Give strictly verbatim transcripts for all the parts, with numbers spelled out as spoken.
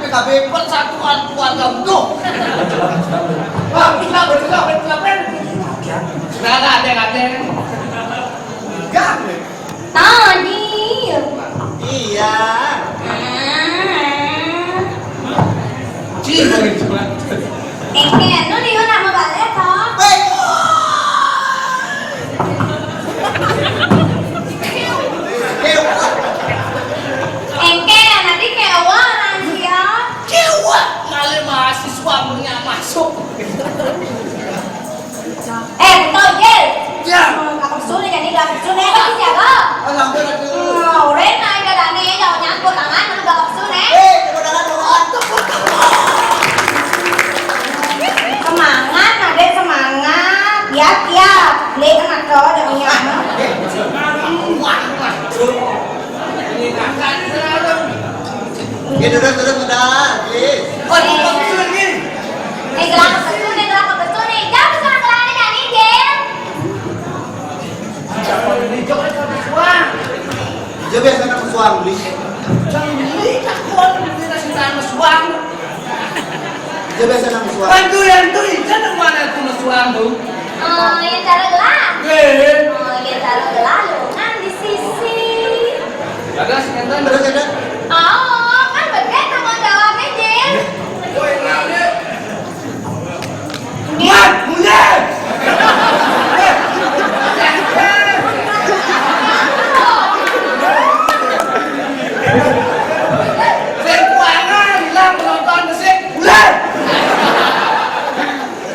Kabeh persatuan keluarga utuh. Wah, bisa, bisa, bisa, bisa. Nah, ada, ada. Enggak. Tadi. Iya. Ah. Cih, itu. Engké, nu di mana mau balik, toh? Wéh. Engké, nanti kayak orang dia. Cewek, ngalih mahasiswa punya masuk. Eh, betul, Jil. Ya. Hmm, kakak pesun nih, jadi kakak pesun nih, kasih siapa? Oh, sampai lagi. Hmm, udah, nah, udah, dah, nih, jangan nyangkut tangan, lu kakak pesun nih. Eh, coba tangan, coba tangan. Semangat, Nadé, semangat. Ya, siap. Beli kan atau ada punya. Eh, semangat. Wah, wah. Ini kakak, ini kakak. Ya, terus, terus, udah, please. Oh, ini kakak pesun nih. Eh, gelap betul nih, gelap betul nih. Jangan salah-salah aja nih, Jil. Siapa yang hijau aja suang. Hijau biasa nang suang, beli. Jangan beli, tak kuat, beli nasi tanah suang. Hijau biasa nang suang. Bantu yang tuh, hijau nang mana tuh suang tuh? Oh, yang cara gelang. Eh. Oh, yang cara gelang, lu kan di sisi. Ada sih, kan? Terus ada? Oh, kan berbeda tanggung jawabnya, Jil. Woi, kenal, Jil. Mat, mulai. Sing kuangan, hilang penonton, sing mulai.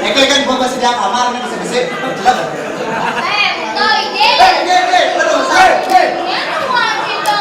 Engké kan gua masih di kamar nih, bisa-bisa. Jelas. Eh, betul, Jil. Eh, eh, eh, terus. Eh, eh. Ini tuh mau cerita,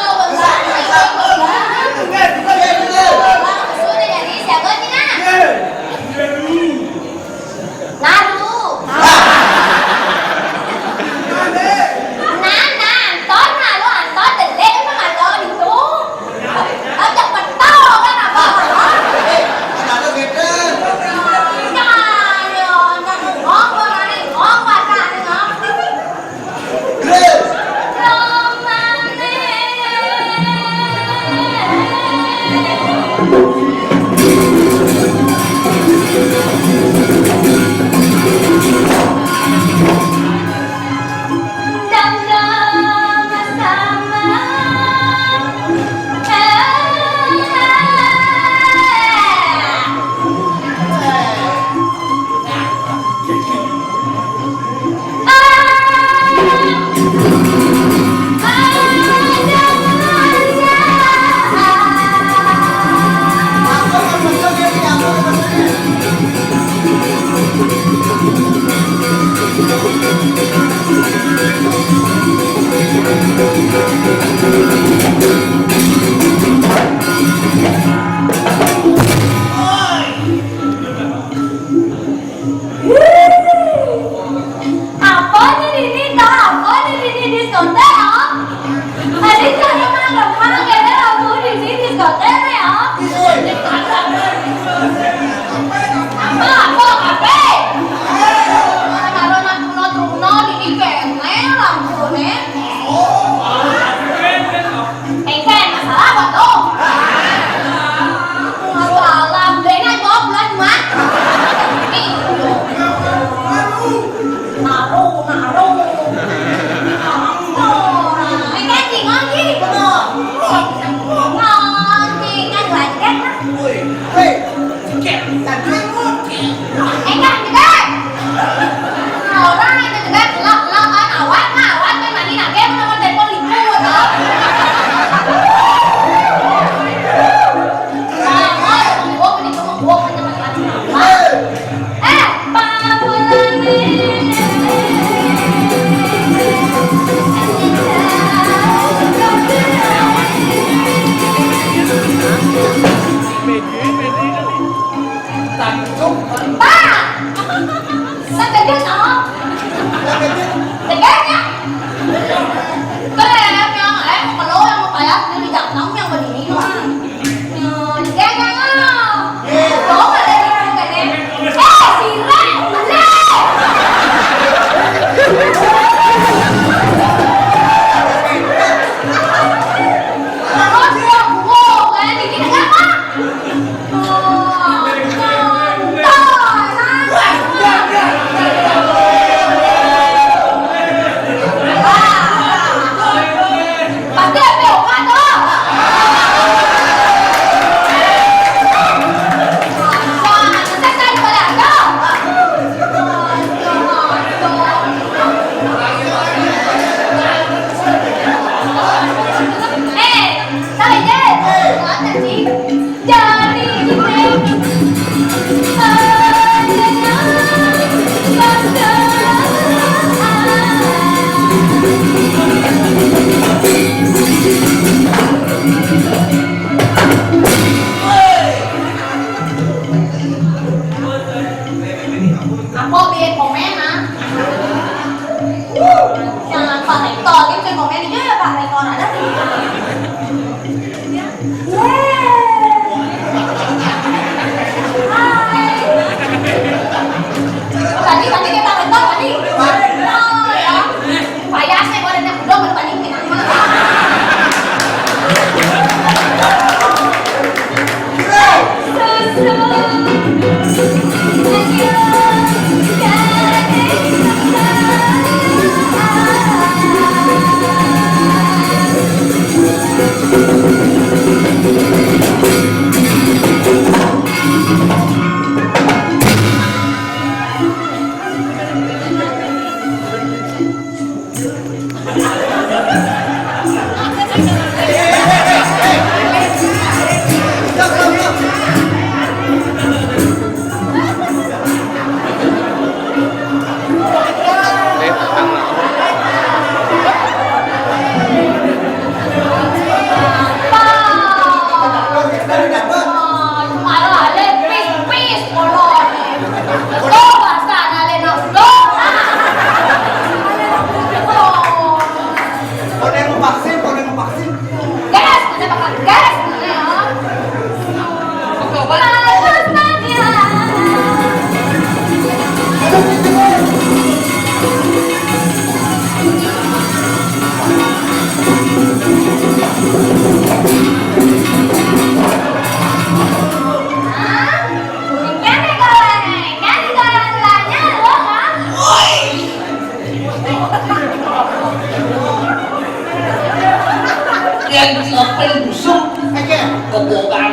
Boban.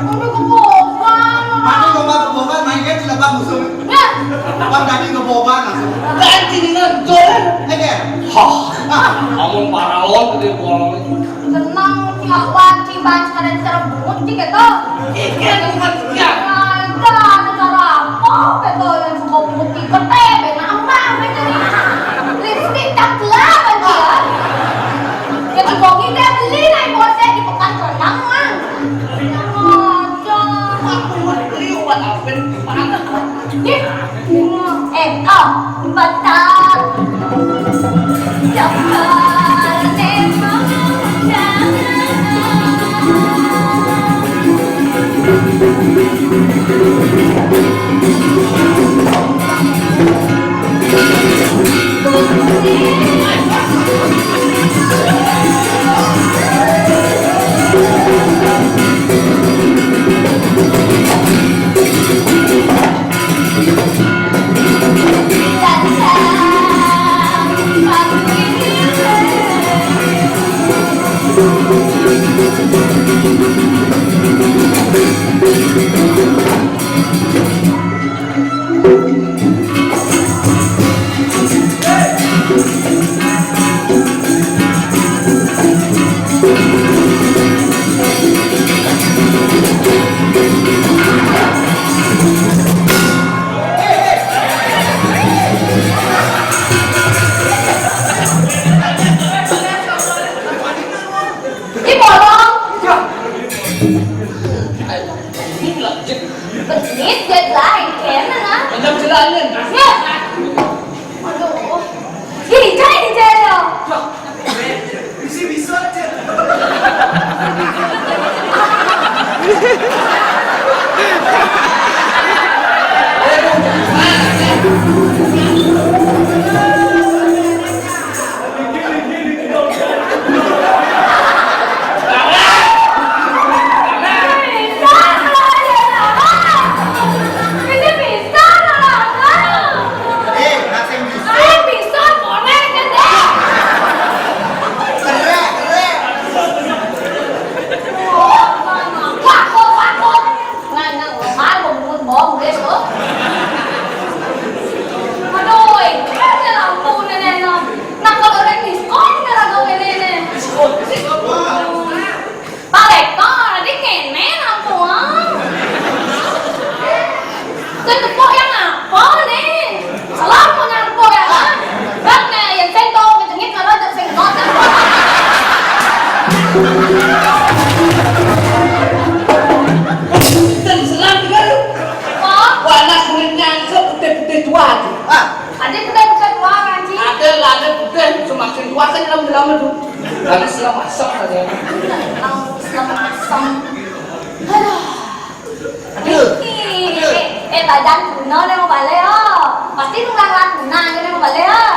Udah keboban. Mana coba keboban, main kan cilaka musuh. Ya. Bang tadi keboban langsung. Dan ciningan, jualan. Oke. Hah. Amun paralon gede bolong. Tenang, Cak Wan, Ciban, sekalian cerebut, Cik, gitu. Ikan bukan ikan. Ada, ada cara apa, gitu, yang suka putih, gede, nambah, gitu. Lipstick cakep aja, ya. Ya, si Bogi teh beli naik ojek di Pekan Rendang, Mang. Aja. Aku mau beli obat apa? Ih, eh, oh, betul. Dokter, Ini bolong. Ya. Ini lagi. Benit, deadline, kena, nah. Macam jelanin. Ya. Aduh. Ini jahit, ini jahit, ya. Ya. Bisa-bisa aja. Aduh, ini lampu nenek no. Nah, kalau orang diskon, ini lagu ini nih. Pak Rektor, tadi kene lampu, ah. Kan tepuk yang apa nih? Salah mau nyampu ya, ah. Bang, nih, yang sendok, kejengit, kalau ada sendok. Dan selang juga lu. Oh. Warna kulitnya itu putih-putih tua tuh. Ah. Ada putih-putih tua, kan, Ci? Ada lah, ada putih, semakin tua kan dalam-dalam itu. Karena selang masam aja. Selang masam. Aduh. Aduh. Ih, eh, eh, badan kuno nih mau balik, oh. Pasti nunggang lah kuno aja nih mau balik, oh.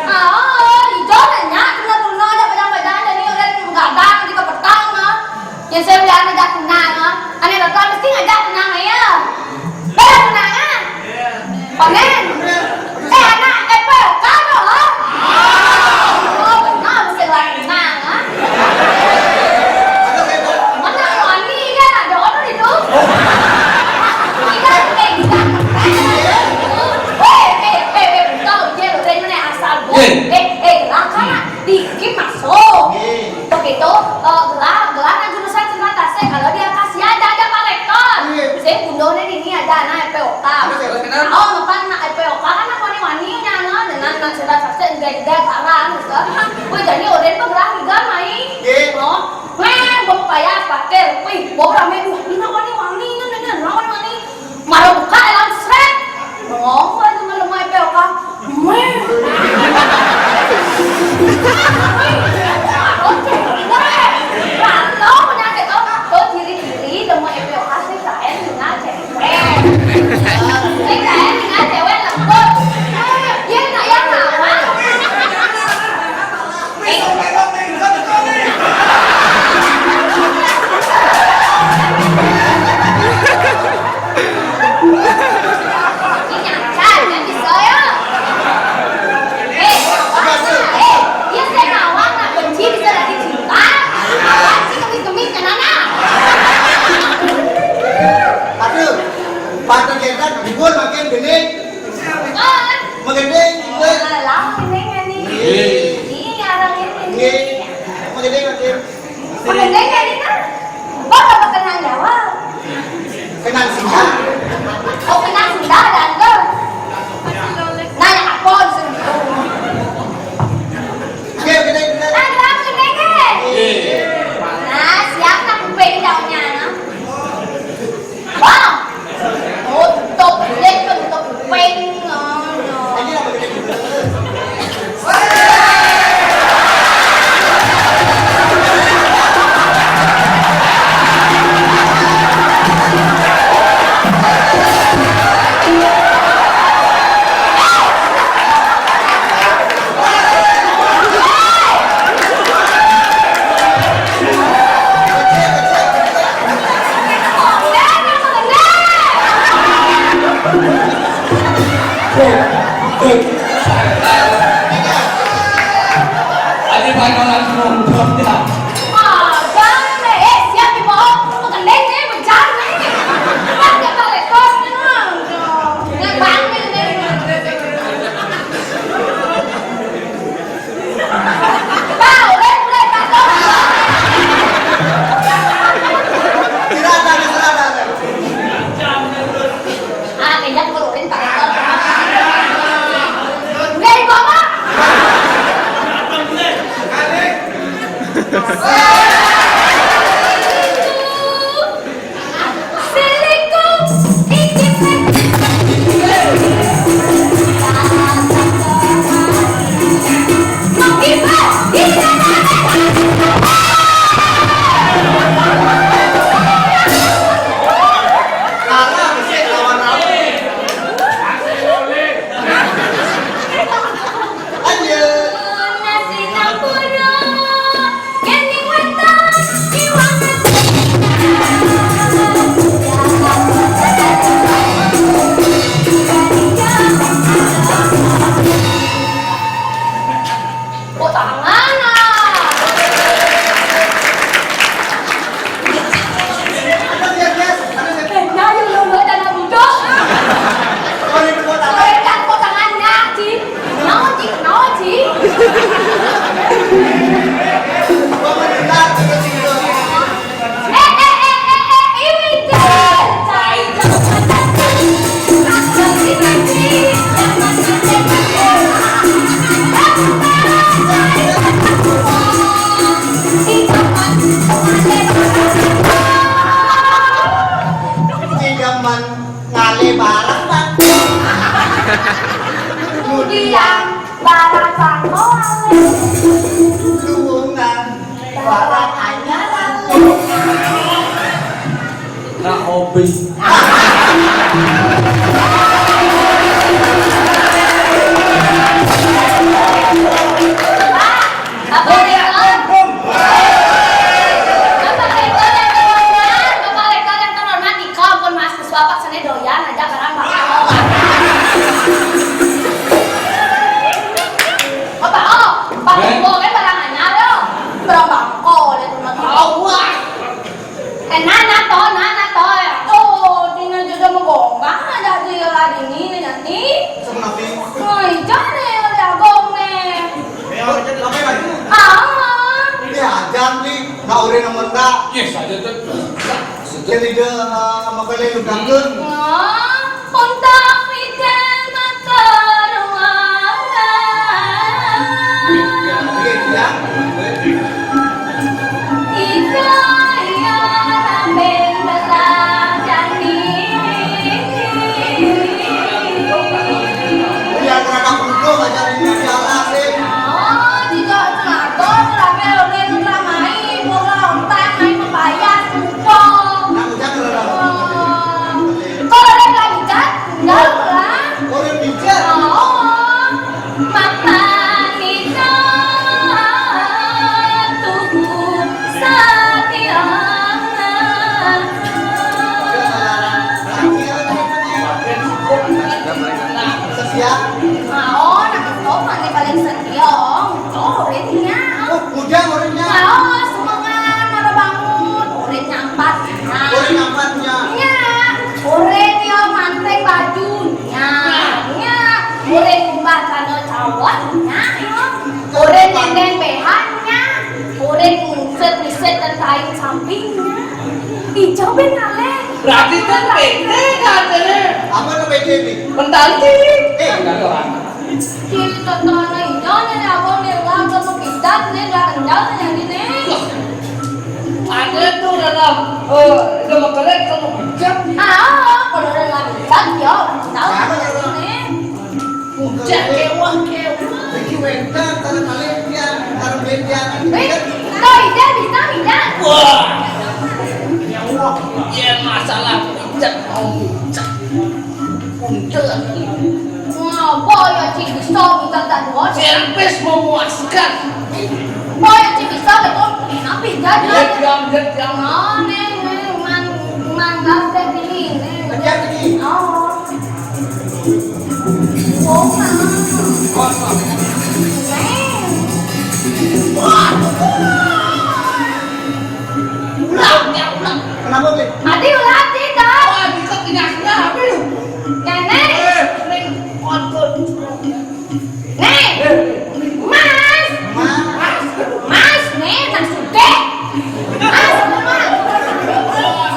Ah, oh, hijau nanya, kuno-kuno aja badan-badan, jadi orang yang begadang di petang, oh. Yang saya bilang ngajak tunang, oh. Aneh bapak mesti ngajak tunang, ya. Balik tunang, ah. Panen. Eh, anak F P O K tuh, oh. Oh, benar, mesti lagi tunang, ah. Mana wani, kan? Ada orang itu. Kita, eh, kita. Eh, eh, eh, eh, kau, dia, lu, dari mana asal, Bos? Eh. Eh, eh, lah, kan? Dikit masuk. Nggih. Begitu, eh, gelar, gelar nang jurusan Sendal Tasik. Kalau di Akasia ada, ada Pak Rektor. Nggih. Saya bundone di ini ada anak F P O K. Terus, terus, kenapa? Oh, makan anak F P O K kan anak wani-wani nya, anak dengan anak Sendal Tasik, enggak, enggak, parah, gitu. Wih, jadi orang bergerak juga, main. Nggih. Oh, men, bawa payah, pakai. Wih, bawa rame, wih, ini anak wani-wani, ini, ini, anak wani-wani. Malah buka, elang srek. Ngomong aja sama lemah P O K. Weh. Oke, kalau penyakit orang tuh diri-diri lemah P O K sih, kayak dengan cewek. Sih, kayak dengan cewek lembut. Dia nak yang apa? Eh, Barang bangko alé. Luwungan. Barang anyar alé. Nah, hobi. Apa itu? Apa itu yang terhormat? Apa itu yang terhormat? Di kampung Mas Kuswa, Pak, sana doyan aja barang bangko. Apa, oh, pakai Eh? Kan barang anyar, yo. Barang bangko, lihat rumah kita. Awas. Eh, nana to, nana to, ya. Oh, dina juga mau gombang aja di ladini, nanti. Sama napi? Oh, ijo nih, udah gong nih. Ya, apa jadi, apa lagi? Ah. Ini ajan nih, nggak urin sama enggak. Yes, aja tuh. Jadi dia, eh, sama pele lu ganggun. Wah, unta pidén mata ruangan. Iya, iya. Ida iya lambén belah jani. Iya, kenapa kudu ngajarin dia jalan sih? Oh, tidak, kenapa? Kenapa udah ramai, bola ontak, main membayar, kumpul. Nah, udah, kalau udah. Oh. Kalau ada pelajaran, enggak lah. Kalau udah pijat. Oh, mama kita tuh satia. Setia. Oh, nak kau mana paling setia? Oh, bedanya. Oh, udah muridnya. Oh, semangat, malah bangun. Muridnya empat. Muridnya empat, ya. Iya. Murid dia mantai bajunya. Iya. Murid kumbah tanah cawahnya. Murid nenden behanya. Murid ngusir-ngusir dan kain sampingnya. Hijau ben aleh. Berarti kan bete katanya. Apa tuh bete nih? Mentanti. Eh, enggak ada orang. Kiri tontonan hijau nih, abang nih, ulang ke pepisan nih, udah kenyal nih, yang ini. Ada tuh dalam, eh, udah makan, kalau hijau. Ah, kalau udah nggak bisa, dia orang tahu. Siapa yang tahu? Nih. Udah kewah, kewah. Iki wénten, taruh malih, ya, taruh bed, ya. Eh, kok Ida bisa, Ida? Wah. Ya Allah. Ya, masalah puncak mau puncak. Punten. Ngapa ya, Ci, bisa, bisa tak dua? Servis memuaskan. Apa ya, Ci, bisa, betul? Enak, Ida, ya. Diam, diam, diam. Oh, nih, nih, man, man, gas, deh, ini, nih. Kerja, ini. Oh. Ulang, ya, ulang. Kenapa, Pi? Adi ulang, Adi, dah. Wah, diikat tingkahnya, apa lu? Nenek. Eh, Neng, kotor. Nih, Mas. Mas. Mas, nih, Mas Sugih. Mas, Mas.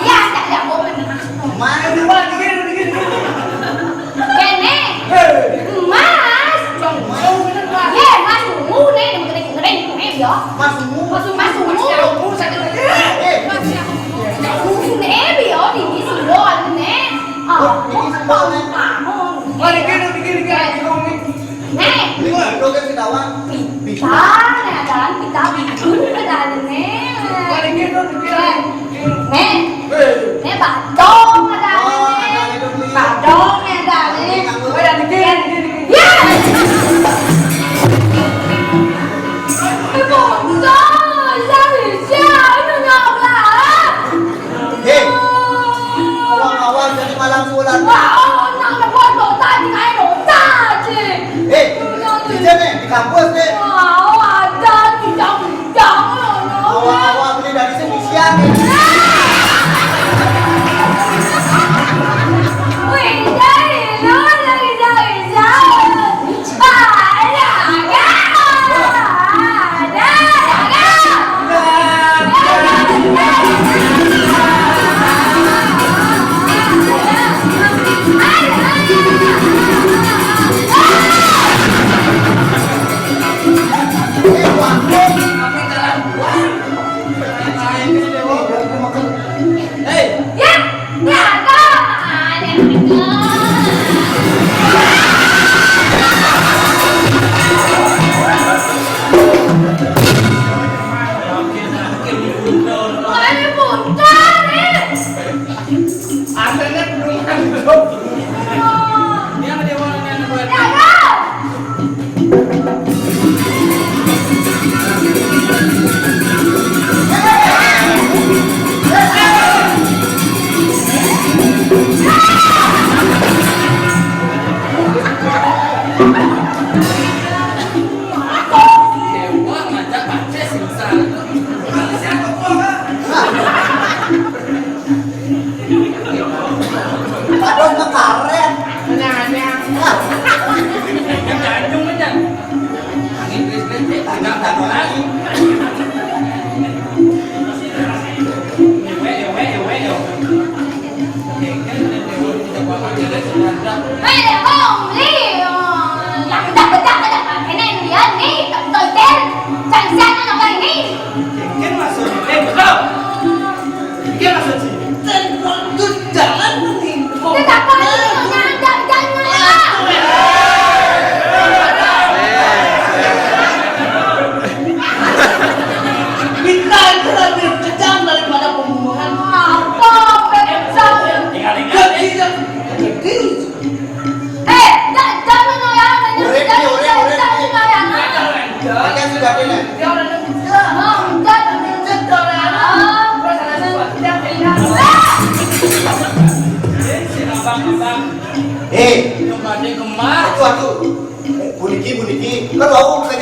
Iya, tak ada apa-apa, Mas. Mas. Kene. Mas. Ye, Mas Ungu, nih, ngering, ngering, ngering, ya. Mas Ungu. Mas Ungu. Mas Ungu, sakit. Eh. Mas Ungu, nih, biar di sini, nih. Ah, ini semua, nih. Mari, kene, kene, kene, kene. Nih. Ini mah, lo kan si Tawang. Pita, nih, ada pita bikin, ada nih. Mari, kene, kene. Nih. Nih, badong ada nih. Badong ada nih. Udah bikin. Ya. Bocah, ya, ya, ini nggak. Hei, awal-awal jadi malam sulan. Wah, oh, nang nebak dosa, di kayak dosa, Ci. Hei, di sini, di kampus, nih. Wah, oh, ada, bidang-bidang, loh, loh. Awal-awal beli dari sini, siang, nih. Wih, jadi, loh, dari, dari, dari.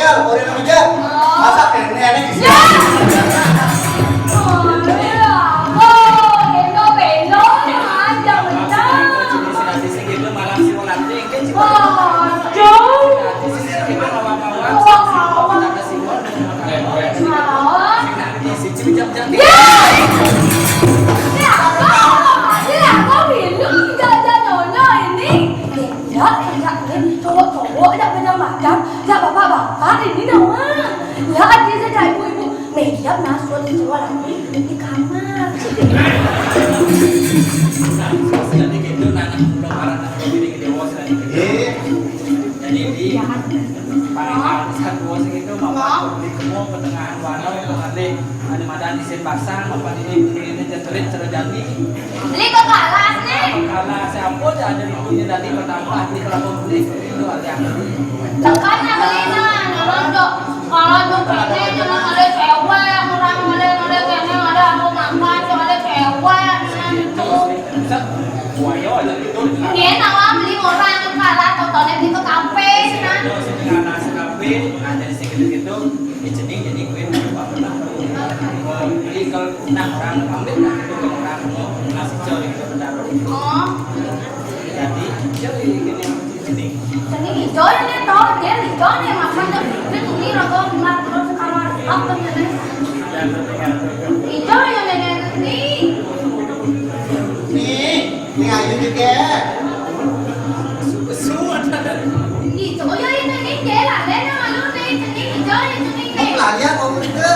Orang yang hujan. Masa kene ada di sini? Ya. Oh, ya. Oh, belo, belo, panjang benar. Waduh. Awak-awak. Ya. Ya, kau, ya, kau minum, jangan nyonya ini. Ya, ya, cowok-cowok, ya, macam-macam. Ya, bapak-bapak, ini nama. Ya, dia saja ibu-ibu. Meja masuk di luar lagi di kamar. Jadi gitu, nah, belum arah, nah, jadi gede bos, nah, gitu. Jadi di paling satu bos gitu, bapak beli kemo pertengahan warung, pengalih, ada madan isin basang, bapak ini, ini ceterit, cerejani. Beli ke kelas nih. Karena saya ampun, ya, ada ibunya tadi pertama, beli kelapa beli, itu ada yang beli. Makanya beli, nah, nonton. Kalau tuh pengen cuma ada cewek, orang ada, ada kene, ada aku makan, cuma ada cewek, nah, itu. Buaya ada itu. Ini tawa beli orang, kalau tontonnya di kafe, nah. Karena kafe, ada di situ gitu. Di sini jadi kue apa pernah. Jadi kalau nah orang ambil, nah, itu orang mau ngasih cari itu benar. Oh. Jadi cari gini. Ini hijau ini toh, dia hijau nih, makan tuh. Ini tuh, ini rokok, lima puluh kamar. Apa tuh, Nek? Hijau ya, Nek, ini. Nih, ini ayu juga. Hijau ya, ini, ini, dia lah. Dia nama lu nih, ini hijau, ini, ini. Kamu pelarian, kamu juga.